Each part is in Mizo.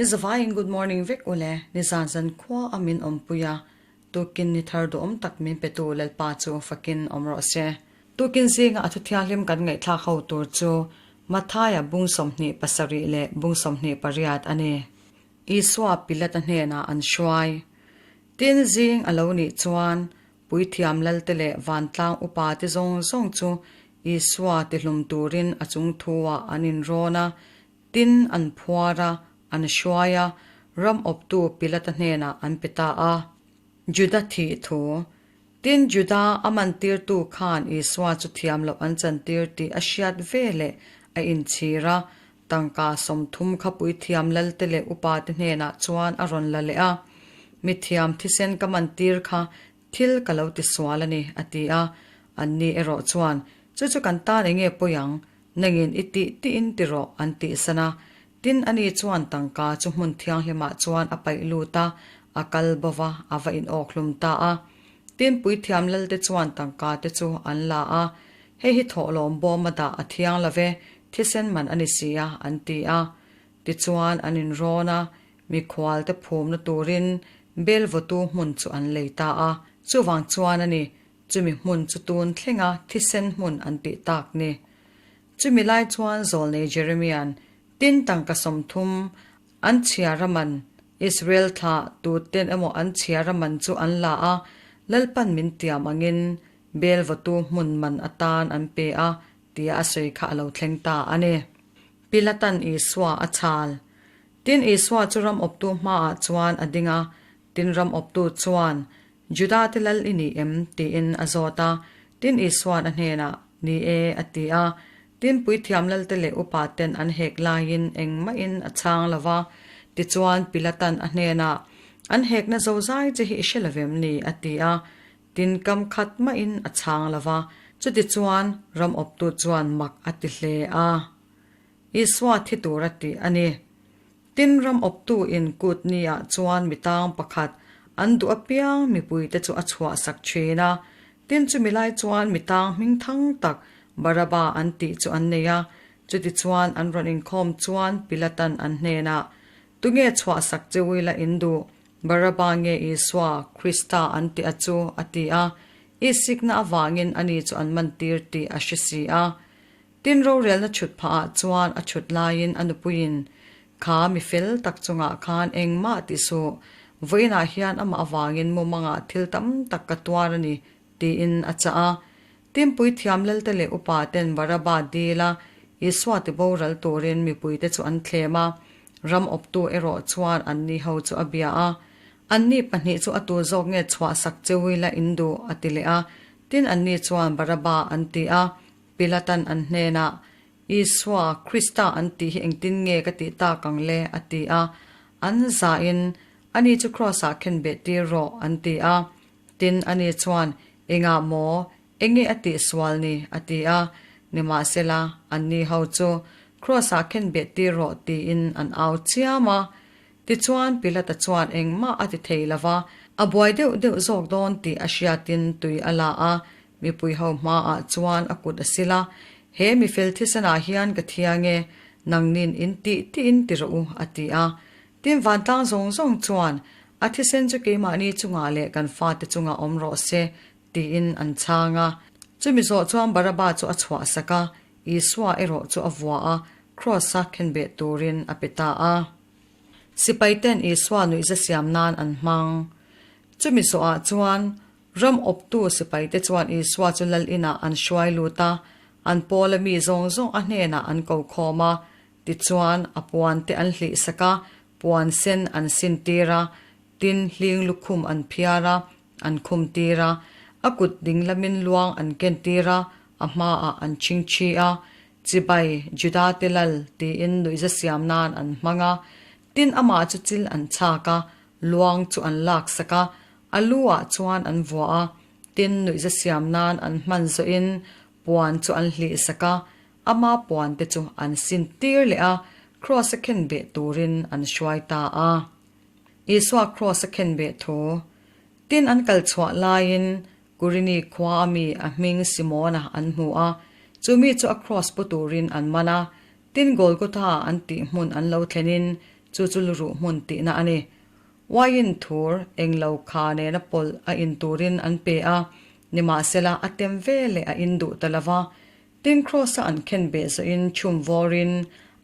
In zavaiin good morning vek ule, nizan zan khua a min awmpui a, tukin ni thar duhawm tak min petu Lalpa chu fakin awm rawh se. Tukin zinga a thuthianghlim kan ngaihthlak ho tur chu Mathaia bung 27 leh bung 28 a ni. Isua Pilata hnenah an hruai. Tin zing a lo nih chuan Puithiam lalte leh vantlang upate zawng zawng chu Isua tihlum turin a chungthu-ah an inrawn a, tin an phuar a, an hruai a, ram awptu Pilata hnenah an pe ta a. Juda thih thu. Tin, Juda a mantirtu khan Isua chu thiam loh an chantir tih a hriat ve leh a inchhir a, tangka 30 kha puithiam lalte leh upate hnenah chuan a rawn la leh a, Mithiam thisen ka mantir kha thil ka lo ti sual a ni, a ti a. Anni erawh chuan, Chu chu kan tan enge pawi ang? Nangin i tih tiin ti rawh, an tihsan a. Tin, ani chuan tangka chu hmun thianghlimah chuan a paih lut a, a kal bo va, a va inawkhlum ta a. Tin, puithiam lalte chuan tangka te chu an la a, Hei hi thawhlawm bawm a dah a thiang lo ve, thisen man a ni si a, an ti a. Tichuan, an inrawn a, mikhualte phumna turin bel vawtu hmun chu an lei ta a. Chuvang chuan a ni, chumi hmun chu tun thlenga thisen hmun an tih tak ni. Chumi lai chuan zawlnei Jeremia'n tin tangka 30 an chhiar a man, Israel thlah tuten emaw an chhiar a man chu an la a, Lalpan min tiam angin bel vawtu hmun man atan an pe a tia a sawi kha a lo thleng ta a ni. Pilatan Isua a chhal. Tin Isua chu ram awptu hmaah chuan a ding a, tin ram awptu chuan, Juda te lal i ni em? tiin a zawt a. Tin Isua'n a hnenah, Ni e, a ti a. Tin puithiam lalte leh upa ten an hek laiin engmahin a chhang lo va. Tichuan Pilatan a hnenah, An hekna zozai che hi i hre lo vem ni? a ti a. Tin kam khat mahin a chhang lo va. Chutichuan ram awptu chuan mak a ti hle a. Isua thi tur a ti a ni. Tin ram awptu in kut ni ah chuan mi tang pakhat an duh apiang mipui te chu a chhuah sak thin a. Tin chumi lai chuan mi tang hming thang tak Baraba an tih chu an nei a. Chuti chuan an rawn inkhawm chuan Pilatan an hnenah, Tunge chhuah sak che ui la in duh? Baraba nge Isua, Krista an tih a chu? a ti a. Isikna avangin ani chu an mantir tih a hre si a. Tin rorelna chhut phah ah chuan a chhut laiin a nupuiin, Kha mi fel tak chungah khan engmah ti suh, vawiinah hian amah avangin mumangah thil tam tak ka tuar a ni, tiin a chah a. Tin puithiam lalte leh upa ten Baraba dil a, Isua ti boral turin mipuite chu an thlem a, ram awptu erawh chuan anni ho chu a bia a. Anni pahnih chu a tu zawk nge chhuahsak cheu ila in duh, a ti leh a. Tin anni chuan Baraba an ti a. Pilatan an hnenah, Isua, Krista an tih hi engtin nge ka tih tak ang le? a ti a. An zahin, Ani chu Kraws-ah khen beh tir rawh, an ti a. Tin, ani chuan, Engah maw? Enge a tih sual ni? a ti a. Nimahsela, anni ho chu, Kraws-ah khen beh tir rawh, tiin an au chiam a. Tichuan, Pilata chuan engmah a ti thei lo va, a buai deuh deuh zawk dawn tih a hriatin tui a la a, Mipui ho hmaah chuan a kut a sil a, He mi fel thisenah hian ka thiang e, nangnin in tih tiin ti rawh u, a ti a. Tin vantlang zawng zawng chuan, A thisen chu keimahni chungah leh kan fate chungah awm rawh se, tiin an chhang a. Chumi zawh chuan Baraba chu a chhuahsak a, Isua erawh chu a vua a, Kraws-a khenbeh turin a pe ta a. Sipaiten Isua nuihza siam nan an hmang. Chumi zawhah chuan Ram awptu sipaite chuan Isua chu lal inah an hruai lut a, an pawla mi zawng zawng a hnenah an ko khawm a. Tichuan, a puante an hlih sak a, puan sen an sin tir a, tin hling lukhum an phiar a, an khum tir a, a kut ding lamin luang an ken tir a, a hmaah an chingchi a, Chibai, Judate lal, tiin nuihza siam nan an hmang a. Tin amah chu chil an chhak a, luang chu an lak sak a, A lu ah chuan an vuah a, tin nuihza siam nan an hman zawhin puan chu an hlih sak a, ama puan te chu an sin tir leh a, Kraws a khen beh turin an hruai ta a. Isua Kraws a khen beh thu. Tin an kal chhuah laiin Kurini khua a mi a hming Simona an hmu a, chu mi chu a kraws pu turin an man a, tin Golgotha an tih hmun an lo thlenin. Chu chu luruh hmun tihna a ni. Uaiin thur englo kha nena pawlh a in turin an pe a, nimahsela a tem ve leh a in duh ta lo va. Tin Kraws-a an khen beh zawhin chhum vawrin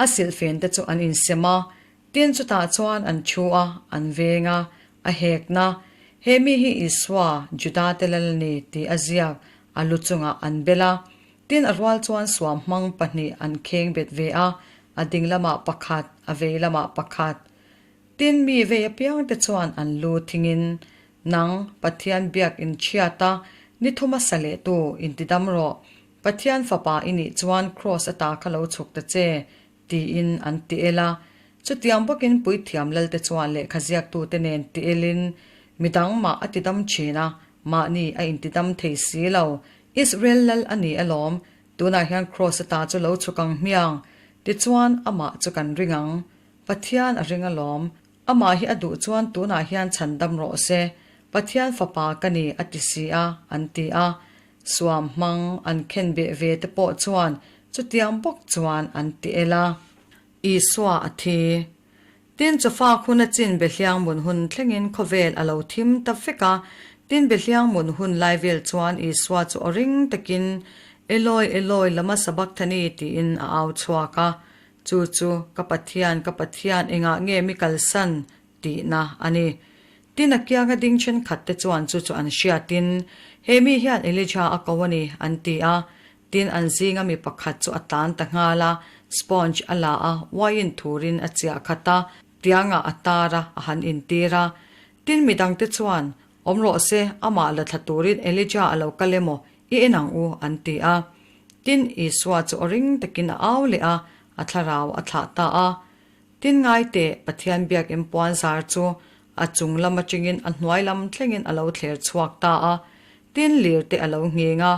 a silhfen te chu an insem a, tin chutah chuan an thu a, an veng a, a hekna, He mi hi Isua, Juda-te lal a ni tih a ziak a lu chungah an bel a. Tin a rual chuan suam hmang pahnih an kheng bet ve a, a ding lamah pakhat, a vei lamah pakhat. Tin mi vei apiangte chuan an lu thingin, Nang, Pathian biak inchhiat a, ni thuma sa lehtu, intidam rawh. Pathian fapa i nih chuan kraws ata kha lo chhuk ta che, tiin an ti el a. Chutiang bawkin puithiam lalte chuan lehkha ziaktute nen ti elin, Midang mah a tidam thin a, mahni a intidam thei si lo. Israel lal a ni alawm, tunah hian kraws ata chu lo chhuk ang hmiang, tichuan amah chu kan ring ang. Pathian a ring alawm. Amah hi a duh chuan tunah hian chhan dam rawh se. Pathian fapa ka ni a ti si a, an ti a. Suam hmang an khen beh ve te pawh chuan chutiang bawk chuan an ti el a. Isua a thi. Tin chawfak hun a chin Behliang mun hun thlengin khawvel a lo thim ta vek a. Tin Behliang mun hun lai vel chuan Isua chu aw ring takin, Eloi, Eloi, lama sabachthani tiin a au chhuak a. Chu chu, Ka Pathian, ka Pathian, engah nge mi kalsan? tihna a ni. Tin, a kianga ding thenkhatte chuan chu chu an hriatin, He mi hian Elijah a ko a ni, an ti a. Tin, an zinga mi pakhat chu a tlan ta nghal a, sponge a la a, uaiin thurin a chiah khat a, tiangah a tar a, a han intir a. Tin, midangte chuan, Awm rawh se, amah la thla turin Elijah a lo kal emaw, i en ang u, an ti a. Tin, Isua chu aw ring takin a au leh a, a thlarau a thlah ta a. Tin, ngai teh, Pathian biakinn puan zar chu a chung lam atangin a hnuai lam thlengin a lo thler chhuak ta a. Tin, lir te a lo nghing a,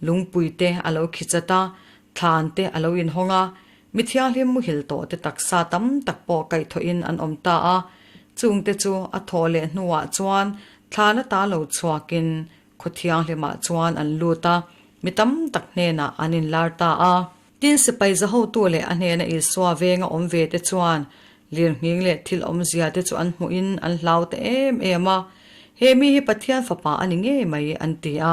lungpui te a lo khi chat a, thlan te a lo inhawng a, mi thianghlim muhil tawh te taksa tam tak pawh kaihthawhin an awm ta a. Chungte chu a thawh leh hnuah chuan thlan ata lo chhuakin Khaw thianghlimah chuan an lut a, mi tam tak hnenah an inlar ta a. Tin, sipai zahotu leh a hnena Isua venga awm ve te chuan lirnghing leh thil awmzia te chu an hmuhin an hlau ta em em a, He mi hi Pathian fapa a ni ngei mai, an ti a.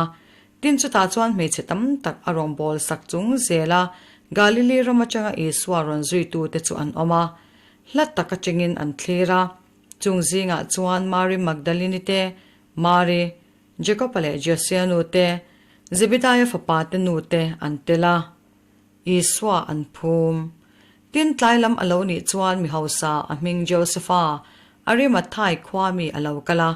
Tin, chutah chuan hmeichhe tam tak a rawn bawl sak chung zel a, Galili ram atanga Isua rawn zuitu te chu an awm a. Hla tak atangin an thlir a. Chung zingah chuan Mari Magdalini te, Mari, Jakob-a leh Josia nu te, Zebedaia fapa te nu te an tel a, Isua an phum. Tin, tlai lam a lo nih chuan mi hausa a hming Josefa, Arimathai khua mi a lo kal a,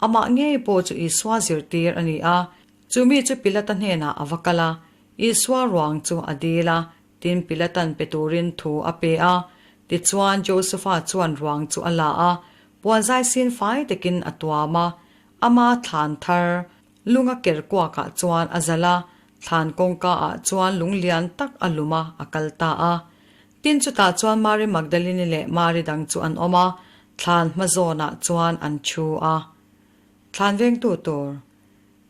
amah ngei pawh chu Isua zirtir a ni a. Chu mi chu Pilata hnenah a va kal a, Isua ruang chu a dil a, tin Pilatan pe turin thu a pe a. Tichuan, Josefa chuan ruang chu a la a, puanzai sin fai takin a tuam a, Ama thlan thar lunga ker kuakah chuan a zalh a, thlan kawngka ah chuan lung lian tak a lum a, a kal ta a. Tin chutah chuan Mari Magdalini leh Mari dang chu an awm a, thlan hma zawnah chuan an thu a. Thlan vengtu tur.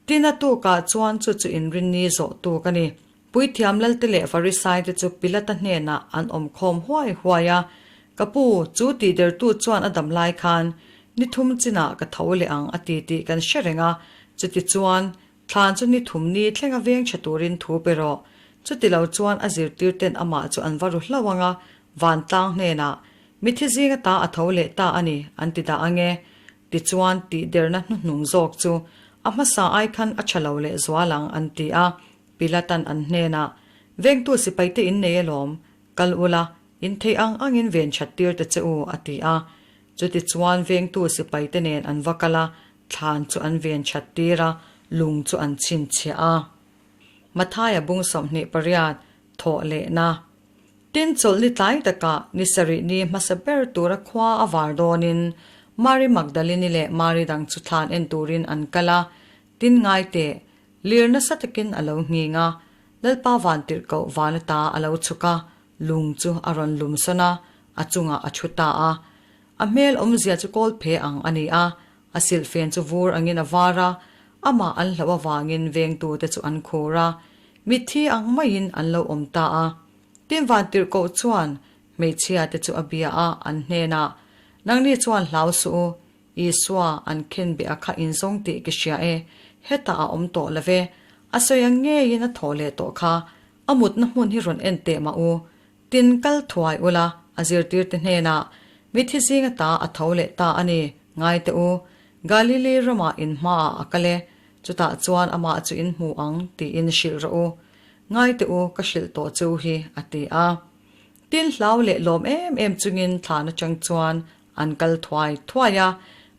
Tin a tukah chuan chu chu inrinni zawh tuk a ni. Puithiam Lalte leh Farisaite chu Pilata hnenah an awm khawm huai huai a, Ka pu, chu tihdertu chuan a dam lai khan ni thum chinah ka tho leh ang a ti tih kan hre reng a, chutichuan, thlan chu ni thum ni thlenga veng tha turin thu pe rawh. Chutilo chuan a zirtirten amah chu an va ru hlauh ang a, vantlang hnenah, Mithi zinga ta a tho leh ta a ni, an ti dah ang e. Tichuan, tihderna hnuhnung zawk chu a hmasa ai khan a tha lo leh zual ang, an ti a. Pilatan an hnenah, Vengtu sipaite in nei alawm, kal ula, in theih ang angin ven that tir ta che u, a ti a. Chutichuan vengtu sipaite nen an va kal a, thlan chu an ven that tir a, lung chu an chhinchhiah a. Mathaia bung 28, Thawh lehna. Tin, chawlhni tlai takah ni sarih ni hmasa ber tura khua a var dawnin Mari Magdalini leh Mari dang chu thlan en turin an kal a, tin ngai teh, Lir nasa takin a lo nghing a, Lalpa vantirhkoh van ata a lo chhuk a, lung chu a rawn lum sawn a, a chungah a thu ta a. A hmel awmzia chu kawl phe ang a ni a, a silhfen chu vur angin a var a, amah an hlauh avangin vengtute chu an khur a, mitthi ang maiin an lo awm ta a. Tin vantirhkoh chuan hmeichhiate chu a bia a, an hnenah. Nangni chuan hlau suh u, Isua an khenbeh a kha inzawng tih ka hria e, hetah a awm tawh lo ve. A sawi ang ngeiin a thawh leh tawh kha. A mutna hmun hi rawn en teh mah u. Tin kal thuai ula, a zirtirte hnenah, Mithi zinga ta a tho leh ta a ni, ngai teh u. Galili ramah in hmaah a kal e, chutah chuan amah chu in hmu ang tiin hrilh rawh u. Ngai teh u, ka hrilh tawh cheu hi, a ti a. Tin hlau leh lawm em em chungin thlan atang chuan an kal thuai thuai a,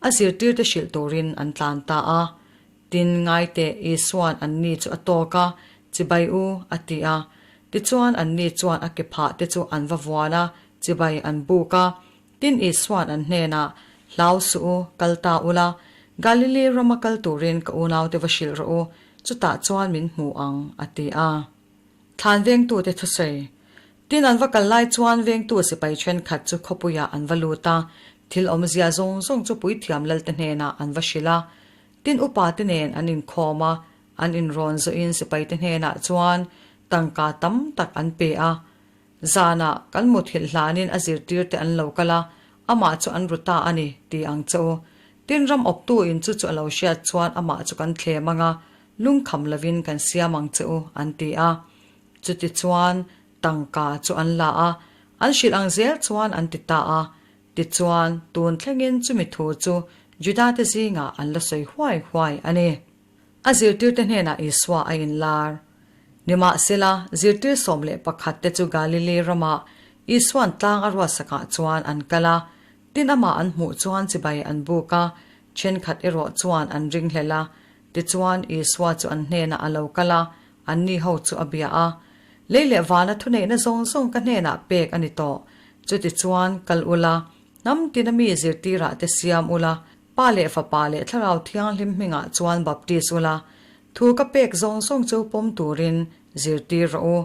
a zirtirte hrilh turin an tlan ta a. Tin, ngaiteh Isua'n anni chu a tawk a, Chibai u, a ti a. Tichuan anni chuan a ke phah te chu an va vuan a, chibai an buk a. Tin, Isua'n an hnenah, Hlau suh u, kal ta ula, Galili rama kal turin ka unaute va hrilh rawh u, chutah chuan min hmu ang, a ti a. Thlan vengtute thusawi. Tin, an va kal lai chuan vengtu sipai thenkhat chu khawpuiah an va lut a, thil awmzia zawng zawng chu puithiam lalte hnenah an va hrilh a. Tin, upate nen an inkhawm a, an inrawn zawhin sipaite hnenah chuan tangka tam tak an pe a. Zanah kan muthilh hlanin a zirtirte an lo kal a, amah chu an ru ta a ni, ti ang che u. Tin, ram awptu in chu chu a lo hriat chuan amah chu kan thlem ang a, lungkham lovin kan siam ang che u, an ti a. Chutichuan, tangka chu an la a, an hrilh ang zel chuan an ti ta a. Tichuan, tun thlengin chumi thu chu Judate zingah an la sawi huai huai a ni. A zirtirte hnenah Isua a inlar. Nimahsela, zirtir 11 te chu Galili ramah Isua'n tlang a ruatsakah chuan an kal a. Tin amah an hmuh chuan chibai an buk a, thenkhat erawh chuan an ringhlel a. Tichuan, Isua chu an hnenah a lo kal a, anni ho chu a bia a. Lei leh vana thuneihna zawng zawng ka hnenah pek a ni tawh. Chutichuan, kal ula, hnam tina mi zirtirah te siam ula, Pa leh Fapa leh Thlarau Thianghlim hmingah chuan baptis ula, thu ka pek zawng zawng chu pawm turin zirtir rawh u.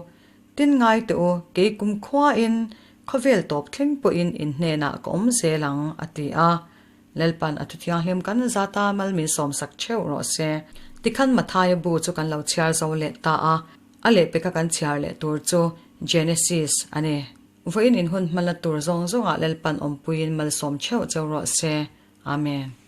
Tin ngai teh u, kei kum khuain khawvel tawp thleng pawhin in hnenah ka awm zel ang, a ti a. Lalpan a thu thianghlim kan zata mal min sawmsak theuh rawh se. Tikhan Mathaia bu chu kan lo chhiar zo leh ta a, a lehpeka kan chhiar leh tur chu Genesis a ni. Vawiin in hun hmala tur zawng zawngah Lalpan awmpuiin malsawm theuh cheu rawh se. Amen.